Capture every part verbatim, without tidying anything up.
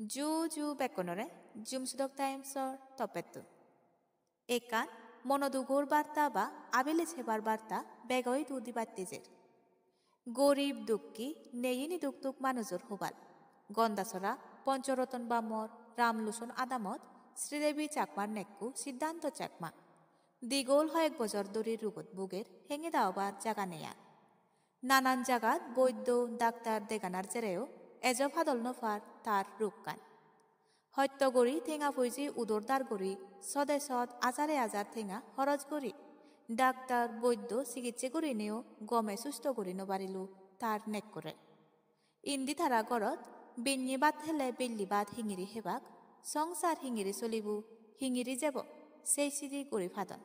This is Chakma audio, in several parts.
Ju ju bekkunore Jum Sudok Times-or toppettun. Ekkan monodugor barta ba abilej hebar barta bego idu dibatte jer. Gorib dukki neyini duk duk manujor hobal. Gondasora Ponchoroton Bamor Ramluson adamot Sridebi Chakmar nekku Siddhanto Chakma. Digol hoyek bojor duri rugot buger, hengeda obar jaga nei ar. Nanan jagat boiddo daktar deganar jereo ejo padol no par tar rukkan. Hotto guri tenga poije udor dar guri sode sot ajare ajar tenga horoj guri daktar boiddo sigitse gurineo gome susto guri no parilo tar nekkore. Indi tara gorot benne bhat hele belli bhat hingiri hebak, songsar hingiri solibo, hingiri jebo, sei siri guri padon.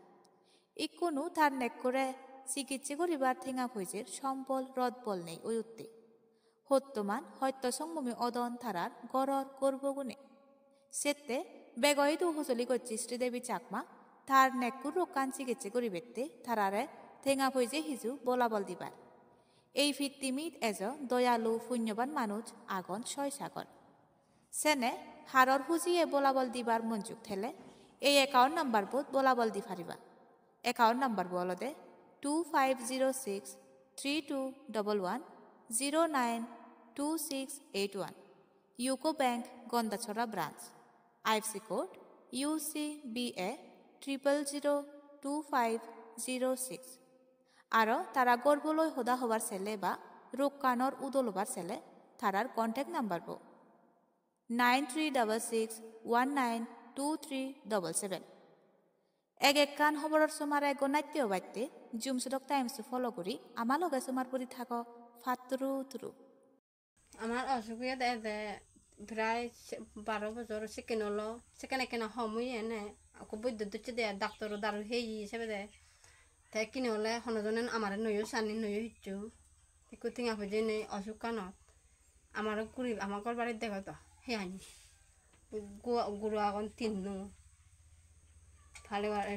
Ikkunu tar nekkore sigitse guribar tenga poijer sombol rotbol nei oyotte. Hottoman hotto songmumi odon tarar goror gorbogune. Sette bego idu hojoli gocche Sridebi Chakma tar nekkur rokkan sigitse guribette tarare tenga poije hiju bolabol dibar. Ei pittimit ejo doyalu punyoban manuj agon soi sagor. Sene haror hujiye bolabol dibar monjuk thele ei account number bot bolabol di pariba. Account number bo olode two five zero six three two one one zero nine two six eight one. UCO Bank Gondachora Branch. IFC code U C B A triple zero two five zero six. Aro tara gorboloi hoda hobar sele ba rokkanor udo lobar sele tarar contact number bo nine three double six one nine two three double seven. Ek ekkan hoboror somare gonatte obatte Jum Sudok Times follow guri ama loge somar puri thago. Patturu turu. Amar osuk oyede ede prai se-, baro bojor sekken olo, sekken ekkena hom oye ene, ekko boiddo docche de, doctoro daru heye sebede. Te ekkene ole hono jone amare noyo sani, noyo hissu. Ekko tenga poije nei osukkanot. Amaro guri, ama gor barit dego do, he ani. Gu-, guro agon tinno. Pale bar-,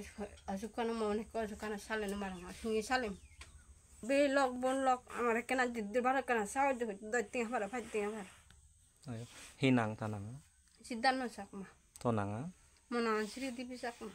osukkano, mon ekko osukkano sale no parongor. Hingi salem? Bhei lok, bon lok, amar ekkena jiddur bar ekkena sagojjo gocche, doj tenga paro, pach tenga paro. Ayo, hi nang ta nang? Siddhanto Chakma. To nang a? Mo nang Sri Devi Chakma.